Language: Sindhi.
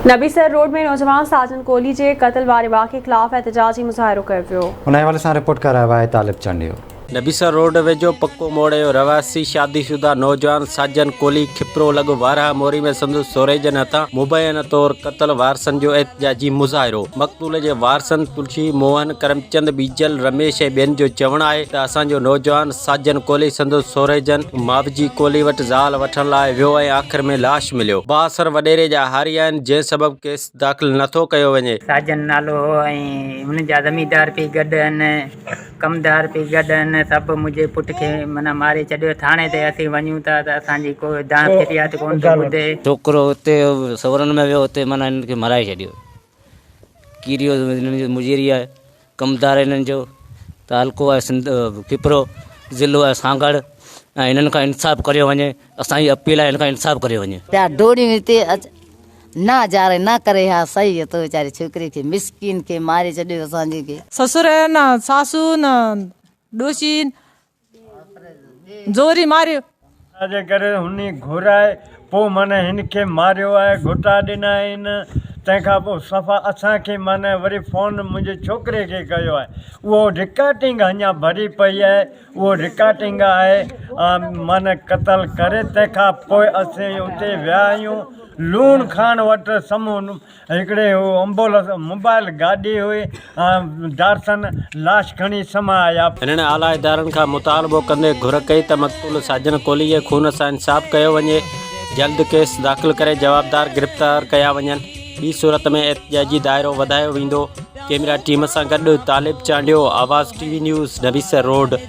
نبيسر روڊ ۾ نوجوان ساجن ڪولهي جي قتل واري واقعي خلاف احتجاجي مظاهرو ڪيو ويو. ان حوالي سان رپورٽ ڪرايو آهي طالب چانڊيو. نبيسر روڊ ويجهو پڪو موڙ جو رهواسي شادي شده نوجوان ساجن ڪولهي کپرو لڳ وارهه موري ۾ سندس سورهيجن هٿان مبينا طور قتل وارثن جو احتجاجي مظاهرو مقتول جي وارثن تلسي موهن ڪرمچند ٻيجل رميش ۽ ٻين جو چوڻ آهي ته اسان جو نوجوان ساجن ڪولهي سندس سورهيجن ماوجي ڪولهي وٽ زال وٺڻ لاء ويو ۽ آخر ۾ لاش مليو. بااثر وڏيري جا هاري آهن، جنهن سبب ڪيس داخل نٿو ڪيو وڃي. ساجن نالو هو ۽ هن جا زميندار پي گڏ هن، ڪمدار پي گڏ هن، سڀ منهنجي پٽ کي معنيٰ ماري ڇڏيو. ٿاڻي تي اسين وڃون ٿا ته اسان جي ڪو دانهن فرياد ڪونه ٿو ٻڌي. ڇوڪرو اتي سورن ۾ ويو اتي معنيٰ هنن کي مارائي ڇڏيو. ڪيريو هنن جو مجيري آهي. ڪمدار هنن جو تعلقو آهي سنڌ کپرو ضلعو آهي سانگهڙ ۽ هنن کان انصاف ڪريو وڃي اسان جي اپيل آهي هن کان انصاف ڪريو وڃي. پيا ڊوڙيون هتي اچ نه جاري نه ڪري ها سهي تو ويچاري ڇوڪري کي مسڪين کي ماري ڇڏيو اسان جي کي. سسر نه ساسو نه ڏوشي زوري ماريو. جي ڪري هن گهرائي پوء معنيٰ هن کي ماريو آهي گهٽا ڏنا آهن تنهن کان پوء صفا اسان کي معنيٰ وري فون منهنجي ڇوڪري کي ڪيو آهي اهو رڪارڊنگ اڃا ڀري پئي آهي اهو رڪارڊنگ آهي معنيٰ قتل ڪري تنهن کان پوء اسين اتي ويا آهيون لوڻ خان وٽ سمون هڪڙي هو امبولس موبائل گاڏي هئي ڊارسن لاش کڻي سما آيا. هنن اعليٰ ادارن کان مطالبو ڪندي گهر ڪئي ته مقتول ساجن ڪولهي جي خون سان انصاف ڪيو وڃي، جلد ڪيس داخل ڪري جوابدار گرفتار ڪيا وڃن، ٻي صورت ۾ احتجاجي دائرو وڌايو ويندو، ڪئميرا ٽيم سان گڏ Talib Chandio, Awaz T V news, Nabisar road.